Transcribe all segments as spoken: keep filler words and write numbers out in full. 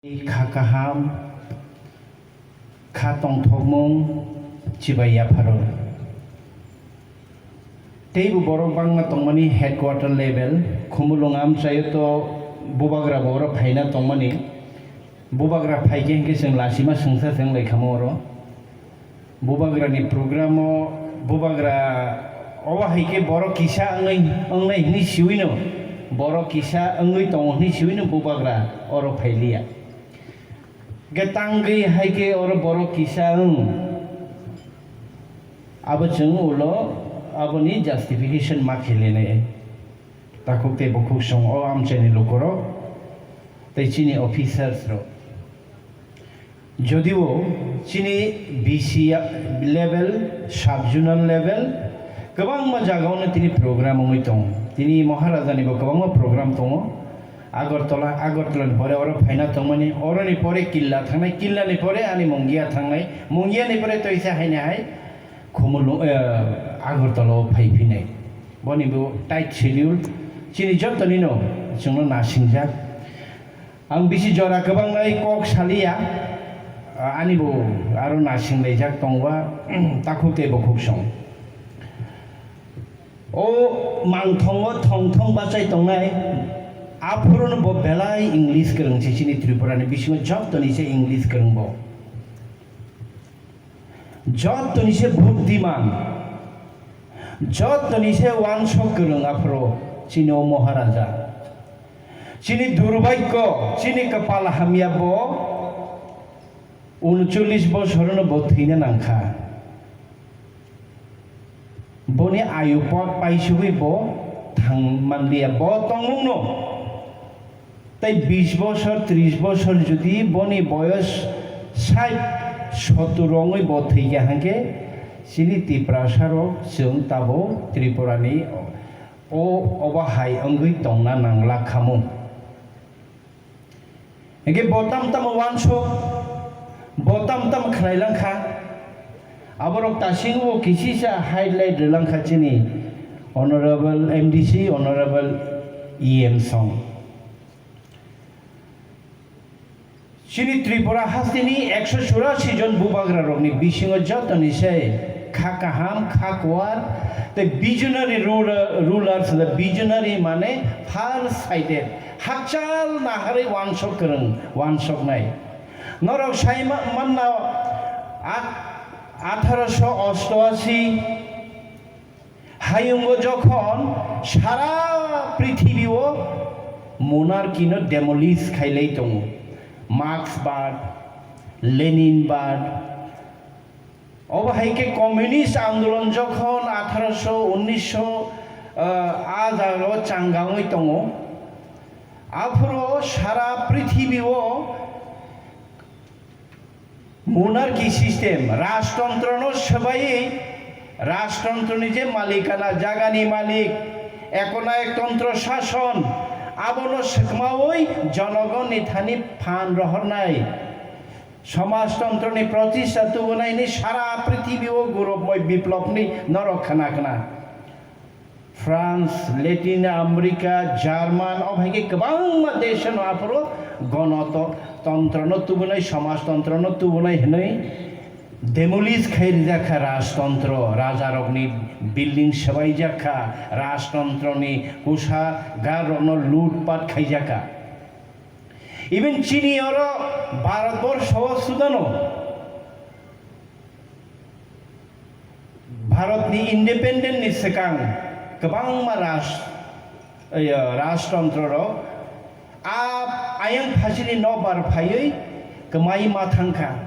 Kha kaham, kha tongthokmung chibai yapharo. Teibo borok bangma tongmani headquarter level, Khumulwng amchaio to bubagra bo oro phaina tongmani. Bubagra phaikhe hinkhe chwng lasima swngsa se wnglaikha mo oro. Bubagrani program o bubagra obo hai khe borok kisa wngwi, wngnai hwnwi siwino, borok kisa wngwi tongo hwnwi siwino bubagra oro phailiya. Ge tangwi hai khe oro borok kisa wng, abo chwng ulo aboni justification ma khelenai. Takhuk tei bukhuk song o amchaini lukurok tei chini officers rok. Jodio chini B C level, sub zonal level, kwbangma jagao no tini program wngwi tongo. Tini Maharajani bo kwbangma program tongo. Agartala, Agartala ni pore oro phaina tongmani, oro ni pore Killa thangnai, Killa ni pore ani Mungia thangnai, Mungia ni pore toisa haini hai Khumulwng, eh, Agartala o phai phinai. Boni bo tight schedule, chini jottoni no chwngno nasingjak. Ang bisi jora kwbang nai kok saliya, ah, ani bo aro nasing laijak tongba, takhuk tei bukhuk song. O mangthongo thong thong bachai tongnai, aphuru no bo belai English kwrwng se chini Tripura ni bisingo jottoni se English kwrwng bo. Jottoni se buddiman, jottoni se wansok kwrwng aphuru chini o Maharaja. Chini durbhagyo, chini kwpal hamya bo uncholish bosorno bo thwina nangkha. Boni ayu pot paisugwi bo thang manliya, bo tongmungno. Tei bish bosor, trish bosor jodi boni boyos sait sottur wngwi bo thwikha hwnkhe, chini Tiprasa rok chwng tabuk Tripura ni o obo hai wngwi tongna nangla khamung. Hwnkhe bo tam tamo wansuk, bo tam tamo khlai langkha, aborok tasingo kisisa highlight rwlangkha chini Honorable M D C, Honorable E M song. Chini Tripura hasteni ekso churasi jon bubagra rokni bisingo jotoni se kha kaham, kha kuar, tei visionary ruler, rulers, the visionary mane far sighted, hakchal naharwi wansok kwrwng, wansoknai. Norok sai ma-, manna at-, atharoso ostoasi, Hayungo jokhon sara prithibio monarchy no demolish khailai tongo, Marx bad, Lenin bad, obo hai khe communist andolon jokhon atharoso unnisho, ah, a jagao changangwi tongo, aphuru sara prithibio Monarchy system, rajtontrono swbaiwi, rajtontroni je malikana, jagani malik, ekonayak tontro sason, abono swkmawi jonogonni thani phan rohornai, somajtontroni protista tubunaini sara prithibio gurubmoi biplopni norok khna khna. France, Latin America, German, o hai khe kwbangma desh-o no aphuru gonoto-, tontrono tubunai, somajtontrono tubunai hwnwi demolish khai rijak kha rajtontro, rajarokni building swbaijak kha, rajtontroni kusa garrokno lutpat khaijak kha. Even chini oro Bharatborsho o sudano Bharatni independent ni swkang kwbangma ras-, eh, rajtontro rok a ayang phasini nokbar phaiwi kwmai ma thangkha.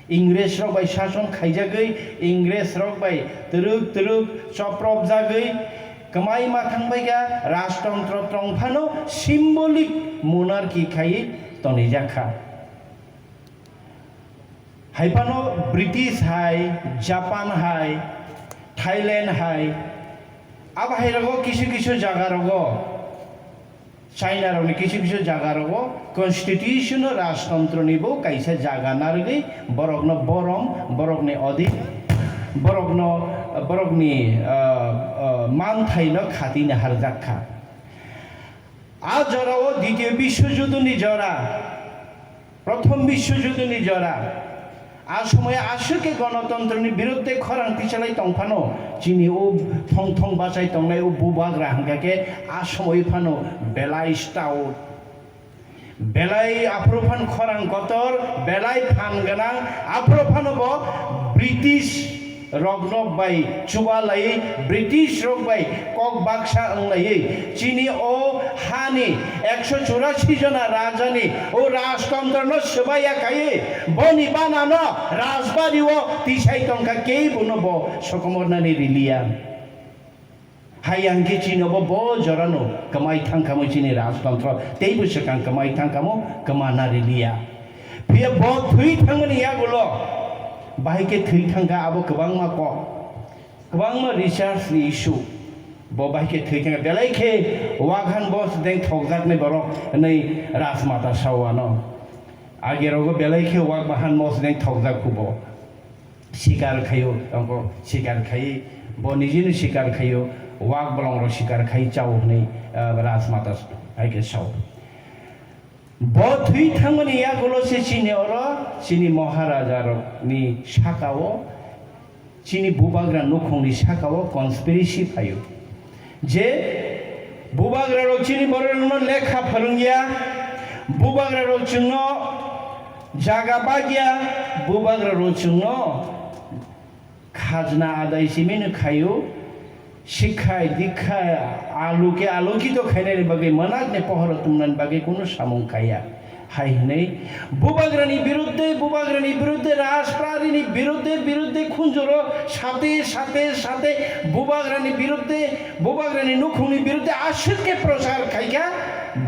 Ingres rok bai sason khaijagwi, Ingres rok bai twrwk twrwk chopropjagwi kwmai ma thangbaikha, rajtontro tongphano symbolic monarchy khaiwi tonijakha. Hai phano British hai, Japan hai, Thailand hai, abo hai rogo kisu kisu jaga rogo, China rokni kisu kisu jaga rogo constitution o rajtontro ni bo kaisa jaga narwgwi borokno borom, borokni odhik, borokno, borokni, ah, ah, manthai no khatwi naharjak kha. A jorao Ditiyo Biswojudoni jora Biswojuduni jora. A somoyo aswk khe gonotontroni biruddhe khorang tisalai tongphano, chini o thong thong bachai tongnai o bubagra hwnkha khe a somoyo phano belai stout. Belai aphuru phan khorang kotor, belai phan gwnang, aphuru phano bo British rokno bai chubalaiwi, British rok bai kok baksa wnglaiwi, chini o hani ekso churasi jona rajani o rajtontro no swbaiya khaiwi, boni bana no rajbari o tisai tongkha, kei bono bo sokomornani riliya. Hai hwnkhe chini obo bo jorano kwmai thangkhamu chini rajtontro, teibo swkang kwmai thangkhamu, kwmana riliya. Phiya bo thwi thangmani yagulo, bahai khe thwi thangkha abo kwbangma kok, kwbangma research ni issue. Bo bahai khe thwi thangkha, belai khe wakhan bo deng thokjaknai borok hwnwi rajmata sao ano. Agerogo belai khe wak bahan bo deng thokjak kubo. Sikar khaio, tongkho sikar khai, bo nijino sikar khaio, wak bolongrok sikar khai chao hwnwi, ah, rajmata hai khe sao. Bo thwi thangmani yagulo se chini oro, chini Maharajarokni sakao, chini bubagra nukhungni sakao conspiracy phaio. Je bubagrarok chini bororokno lekha phwrwngya, bubagrarok chwngno jaga bagya, bubagrarok chwngno khajna adai simino khaio, sikhai dikha alu khe alokito khainani bagwi mwnakni pohoro tongnani bagwi kunu samung khaiya. Hai hwnwi bubagrani biruddhe, bubagrani biruddhe, rajprarini biruddhe, biruddhe khunjuro sate, sate, sate bubagrani biruddhe, bubagrani nukhungni biruddhe aswk khe prochar khaikha,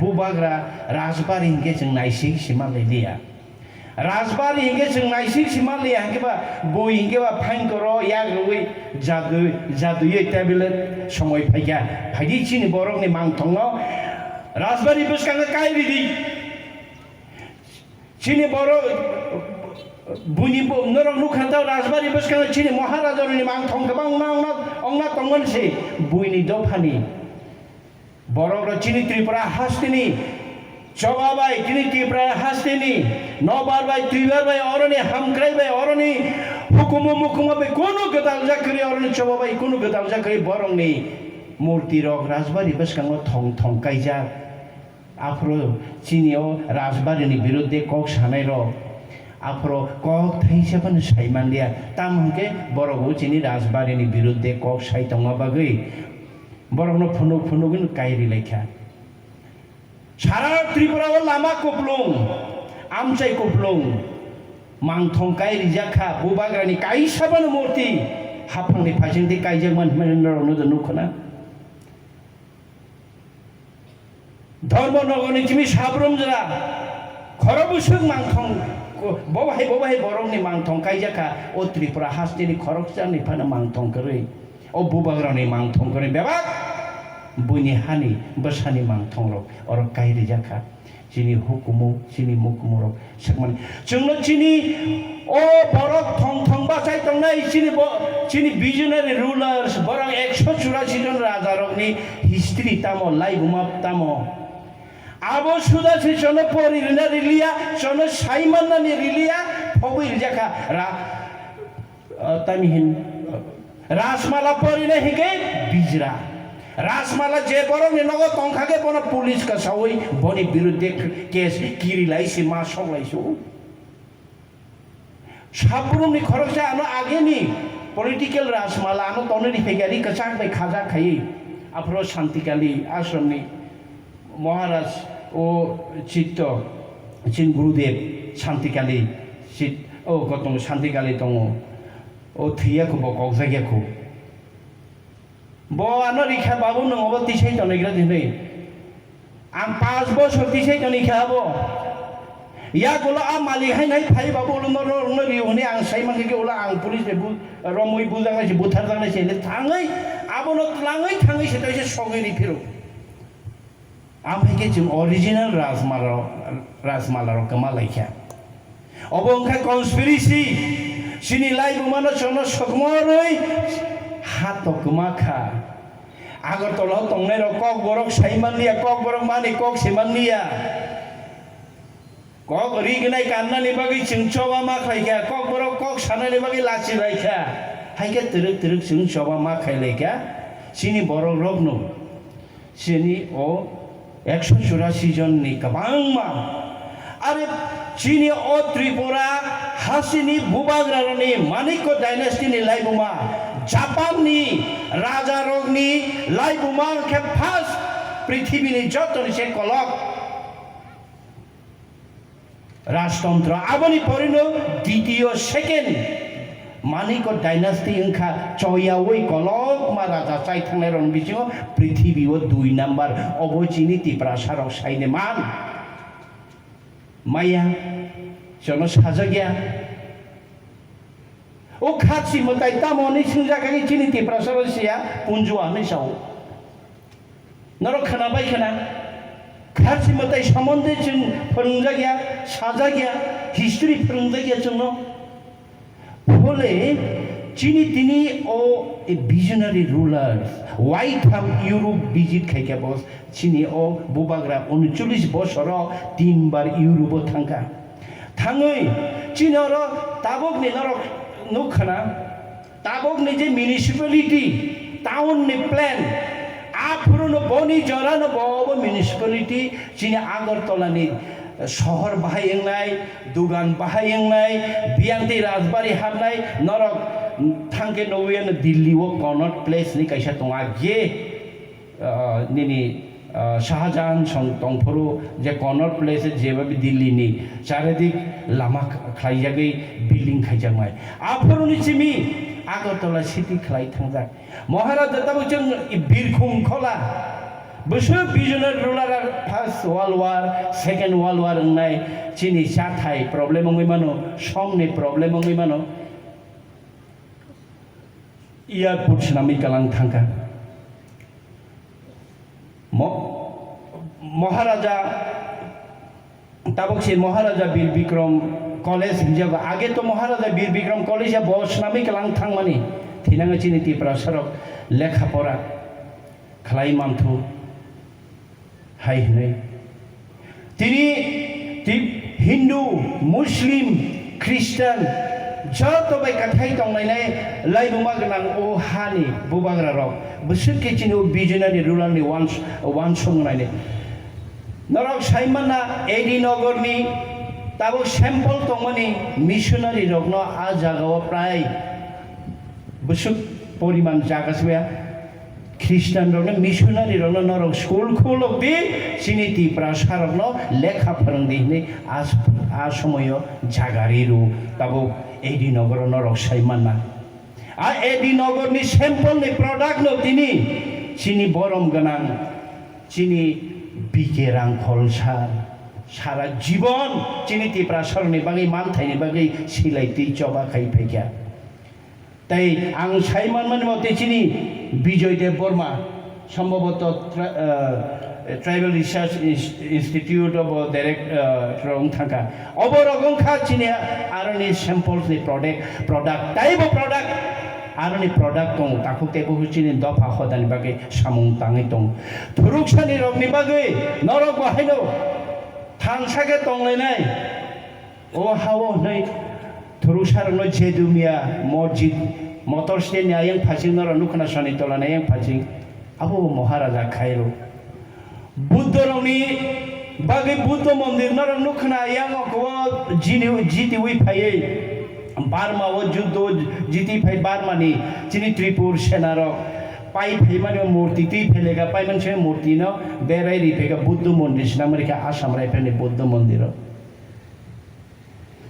bubagra rajbari hinkhe chwng naisik sima lailiya. Rajbari hinkhe chwng naisik sima liya hinkhe ba bui hinkhe ba phain koro yak rwui jadu, jaduyui tablet somoi phaikha. Phaidi chini borokni mangthongno rajbari bwskango kai ridi. Chini borok buini bo-, norok nukha tao rajbari bwskango chini Maharajarokni mangthong kwbang ongna, ongna, ongna tongmani se buini dophani. Borok rok chini Tripura hasteni choba bai, chini Tripura hasteni nobar bai, twibar bai, oroni hamkrai bai, oroni hukumu mukumu bai kunu gwdal jak kwrwi, oroni choba bai kunu gwdal jak kwrwi, borokni murti rok rajbari bwskango thong thong kaijak. Aphuru chini o rajbari ni biruddhe kok sanai rok aphuru kok thaisa phano sai manliya, tamo hwnkhe borok bo chini rajbari ni biruddhe kok sai tongma bagwi. Borokno phunuk phunuk wngwi kairi laikha. Sara Tripura o lama kuplung, amchai kuplung, mangthong kai rijak kha, bubagrani kaisa bono murti haphangni phaisingtwi kaijak man hwnwi norokno do nukho na. Dharmanagarni chini Sabrum jora khorok bwswk mangthong, bo bahai, bo bahai borokni mangthong kaijak kha, o Tripura hasteni khoroksani phano mangthong kwrwi. O bubagrani mangthong kwrwi bebak buini hani bwsani mangthongrok oro kai rijak kha. Chini hukumu, chini mukumurok swkmani. Chwngno chini o borok thong thong bachai tongnai, chini bo, chini visionary rulers, borok ekso churasi jon rajarokni history tamo, laibuma tamo. Abo suda se chono pori rina riliya, chono sai mannani riliya, phobwi rijak kha ra-, Ah, tamni hin, Rajmala porina hinkhe bijra. Rajmala je borokni nogo tongkha khe bono police kasawi boni biruddhe case kirilai se ma soklai se. Sabrumni khoroksa ano ageni political Rajmala ano tonwi riphaikha, ri kwchak bai khajak khaiwi. Aphuru Santikali ashramni Maharaj o Chitto, chini Gurudev Santikali, Chit-, o kotong Santikali tongo. O thwiya kho bo kokjak ya kho. Bo ano rikha, "Babu, nwng obo tisai tonwi gra," hinwi. Ang panch bosor tisai tonwi kha abo. Yagulo a malik hai nai phai, "Babu, ulo norno rwngno rio," hinwi ang sai mankha khe ulo ang police bai bu-, romwi bujaknai se, butharjaknai se, hinwi thangwi abono twlangwi thangwi se tei se sogwi ri phiro. Amhaikhe chwng original Rajmala rok, Rajmala rok kwma laikha. Obo wngkha conspiracy. Chini laibuma no chwngno sokmorwi ha to kwma kha. Agartala o tongnai rok Kokborok sai manliya, Kokborok mani kok se manliya. Kok rignai kannani bagwi chwng choba ma khlai kha, kokborok kok sanani bagwi lachi lai kha. Hai khe twrwk twrwk chwng choba ma khai lai kha. Chini borok rokno, chini o ekso churasi jonni kwbangma. Are chini o Tripura hasini bubagrarokni Manikya dynasty ni laibuma, Japan ni raja rokni laibuma khe first, prithibini jotoni se kolok. Rajtontro, aboni porino ditiyo, second Manikya dynasty wngkha, choyawi kolokma raja chai thangnairokni bisingo prithibio dui number, obo chini Tiprasarok saine man. Maya, jono sajakya. O kharchi mwtai tamo hwnwi swngjak khe chini Tiprasa bai siya punjua hwnwi sao. Norok khwnabai khwna. Kharchi mwtai somonde chwng phwrwngjak ya, sajak ya, history phwrwngjak ya chwngno. Phole chini tini o a visionary ruler, why tham Europe visit khaikha bo? Chini o bubagra uncholish bosoro tinbar Europe o thangkha. Thangwi chini oro tabukni norok nukkhana, tabukni je municipality, town ni plan, aphuruno boni jorano bo obo municipality chini Agartala ni sohor bahai wngnai, dugan bahai wngnai, biyang tei rajbari habnai, norok thangkhe nugwi ano Delhi o Connaught Place ni kaisa tongo, age ah, nini, ah, Shah Jahan song tongphuru je Connaught Place, jeba Delhi ni charidik lama khlaijagwi building khaijaknai. Aphuru ni simi Agartala city khlai thangjak. Maharaja tabuk chwng birkhung khola. Bwswk visionary ruler, First World War, Second World War wngnai chini chathai problem wngwi mano, songni problem wngwi mano. Airport swnamwi kalang thangkha. Mo-, Maharaja, tabuk se Maharaja Bir Bikram College hinjago. Age to Maharaja Bir Bikram College ya bo swnamwi kalang thangmani. Thinango chini Tiprasarok lekha pora khlai manthu. Hai hwnwi tini twi Hindu, Muslim, Christian joto bai kwthai tonglainai laibuma gwnang o hani bubagrarok bwswk khe chini o visionary ruler ni wans-, wansuk wngnai. Norok sai manna A D Nogor ni tabuk sample tongmani missionary rokno a jaga o prai bwswk poriman jaga se maya. Christian rokno, missionary rokno norok school khulok di, chini Tiprasa rokno lekha phwrwng di hwnwi a, a somoyo jaga ri rw. Tabuk A D Nogoro norok sai manna. A A D Nogor ni sample ni product no tini chini borom gwnang, chini B K Rangkhol sir, sara jibon chini Tiprasa rokni bagwi, manthai ni bagwi silai twi choba khai phaikha. Tei ang sai manmani motei chini Bijoy Debbarma, sombhoboto tra-, ah, Tribal Research Ins-, Institute of direct, ah, rok wng thangkha. Obo rok wngkha chini aroni samples ni product, product, taibo product, aroni product tongo, takhuk teibo chini dopha hodani bagwi samung tangwi tongo. Thuruksani rokni bagwi norok bo haino thansa khe tonglainai. O ha-o hwnwi Thurusarokno Jedumiya Mosjid, motor stand ni ayang phasing norok nukha na, Soni Tola ni ayang phasing, abo bo Maharaja khairok. Buddha rokni bagwi Buddha mondir norok nukha na, ayang o kwbo jini, jitiwi phaiwi Burma o juddo jiti phai Burma ni chini Tripur sena rok pai phaimani murti twi phaileka paimani se murti no berai ri phaika Buddha mondir swnamwi rikha Assam Rifle ni Buddha mondir o.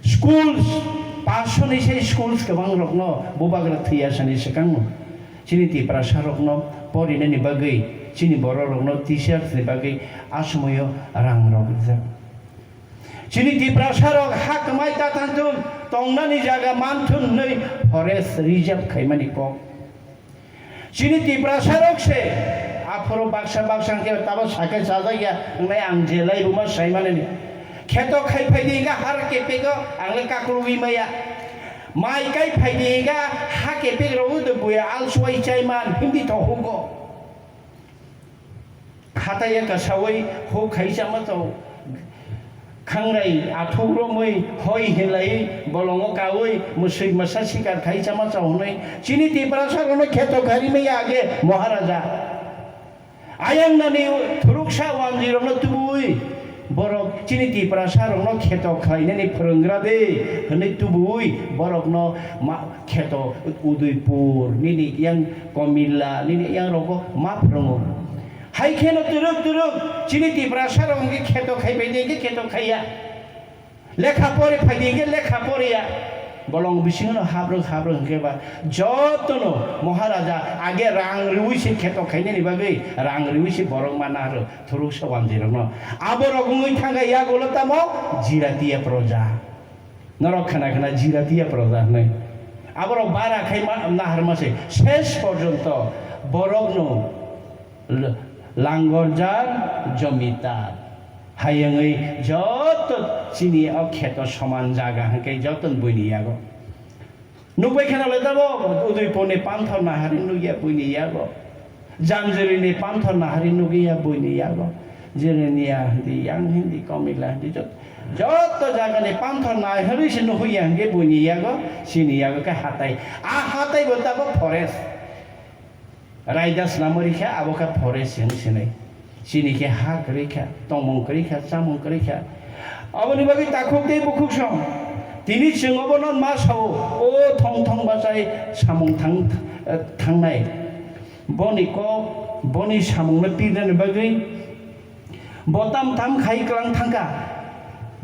Schools, paanch sho ni se schools kwbang rokno bubagra thwiya sani swkangno chini Tiprasa rokno porinani bagwi, chini borok rokno teachers ni bagwi a somoyo rang rok rijak. Chini Tiprasa rok ha kwmai ta thangthun, tongnani jaga manthun hwnwi forest reserve khaimani kok. Chini Tiprasa rok se aphuru baksa baksa khe tabo sakhe chajak ya, wngnai ang je laibuma saimanani. Kheto khai phaidi hingkha har kepego ang le kaklugwi maya. Mai kai phaidi hingkha ha kepek rok de buya alsuai chaiman hindi thohugo. Khataya kasawi huk khai chama to. Khangrai athuk romwi hoi hinlaiwi bolongo kaui mwswi mwsa sikar khai chama chao hwnwi chini Tiprasa rokno kheto kharimaya age Maharaja. Ayang nani thuruksa wanjwi rokno tubui borok chini Tiprasa rokno kheto khlainani phwrwnggra de hwnwi tubui borokno ma kheto Udaipur nini yang Komilla nini yang rogo ma phwrwngo. Hai kheno twrwk twrwk chini Tiprasa rok hwnkhe kheto khai bai de hwnkhe kheto khaiya. Lekha pori phai di hwnkhe lekha poriya. Bolong bisingo no habrwk habrwk hwnkhe ba jotono Maharaja age rang riwi se kheto khainani bagwi rang riwi se borok ma naharo thuruksa wanjwi rokno. Aborok wngwi thangkha yagulo tamo Jiratiya proja. Norok khana khana Jiratiya proja hwnwi. Aborok bara khai ma nahar ma se ses porjonto borokno L-, langorjar, jomitar. Hayungwi joto chini o kheto soman jaga hwnkhe joto buini yago. Nukbai kheno le tabo Udaipurni panthor nahari nukya buini yago. Jamjurini panthor nahari nukya buini yago. Jiraniya hindi, yang hindi, Komila hindi, jot-, joto jagani panthor nahari se nukya hwnkhe buini yago, chini yago khe hatai. A hatai bo tabo forest. Raida swnamwi rikha, abo khe forest hinwi sinai. Chini khe ha kwrwi kha, tongmung kwrwi kha, chamung kwrwi kha. Aboni bagwi takhuk tei bukhuk song. Tini chwng obono ma sao, o thong thong bachai samung thang-, thangnai. Boni kok, boni samungno pirnani bagwi Bo tam tam khai kwlang thangkha.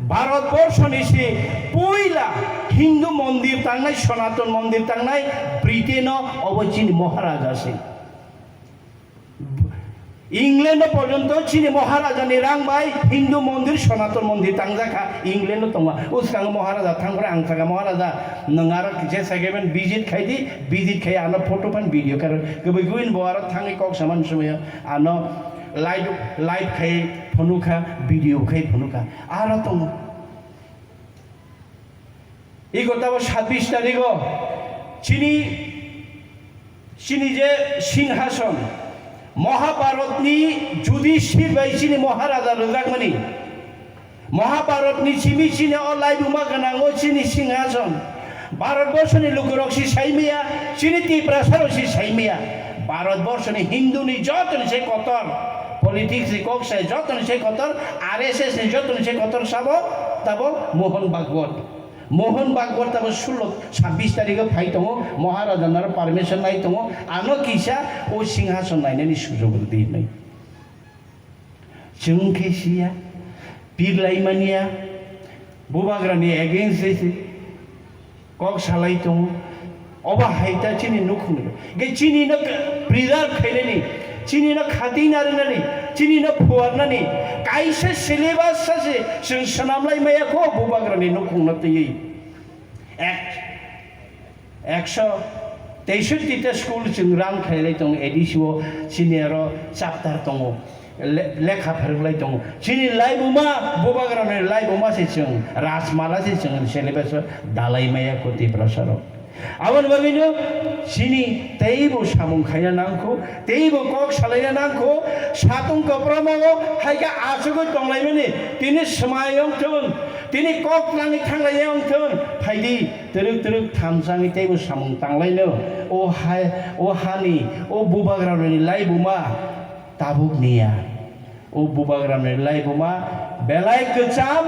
Bharat borshoni se puila Hindu mondir tangnai, Sonaton mondir tangnai Britain-o, obo chini Maharaja se. England-o porjonto chini Maharajani rang bai Hindu mondir, Sonaton mondir tangjakha, England-o tongma. Uskango Maharaja thangphre ang sakha, "Maharaja, nwng aro kisa second visit khai di, visit khai ano photo phan video karo." Kwbui kwbui bo aro thangwi kok samani somoi ano live, live khai phunukha, video khai phunukha. Aro tongo. Iko tabo sabbish tarigo chini, chini je singhason, Mahabharatni Yudhishthir bai chini Maharaja rwjakmani. Mahabharatni simi chini o laibuma gwnango chini singhason. Bharatborsoni lukurok si saimaya, chini Tiprasarok si saimaya. Bharatborsoni Hinduni jotoni se kotor, politics ni kok sai jotoni se kotor, R S S ni jotoni se kotor sabo tabo Mohon Bhagwat. Mohon Bhagwat tabo sullo, sabbish tarigo phai tongo, Maharaja naro permission nai tongo, ano kisa o singhason nainani sujog rwdi hinwi. Chwng khe siya, pir lai manya, bubagrani against se kok salai tongo. Obo hai ta chini nukhung ni. Ge chini no preserve khainani, chini no khatina rwnani, chini no phuarnani kaisa syllabus sa se chwng swnam lai maya kho bubagrani nukhung no twiwi. Ek Ekso teishotti ta school chwng run khailai tongo, A D C o chini aro chapter tongo, le-, lekha pheruklai tongo. Chini laibuma, bubagrani laibuma se chwng, rajmala se chwng syllabus o dalai maya kho Tiprasarok. Aboni bagwino chini teibo samung khaina nangkho, teibo kok salaina nangkho, satung koproma o hai khe achugwi tonglaimani, tini swmai wngthun, tini kok nangwi thanglaiya wngthun, phaidi. Twrwk twrwk thamsangwi teibo samung tanglaino. O hai, o hani, o bubagrani laibuma tabuk niya. O bubagrani laibuma belai kwcham,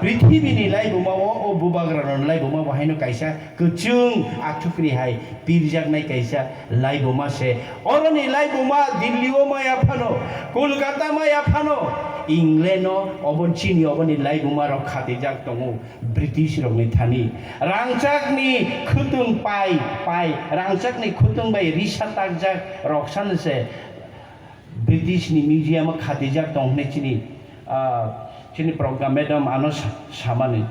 prithibini laibuma o, o bubagrani laibuma bo haino kaisa kwchwng athukri hai pirjaknai kaisa laibuma se. Oroni laibuma Delhi o maya phano, Kolkata maya phano, England o obo chini oboni laibuma rok khatijak tongo. British rokni thani rangchakni khwtwng pai, pai, rangchakni khwtwng bai risa takjak rok sano se British ni museum o khatijak tong hwnwi chini, ah, chini program madam ano sa-, samani.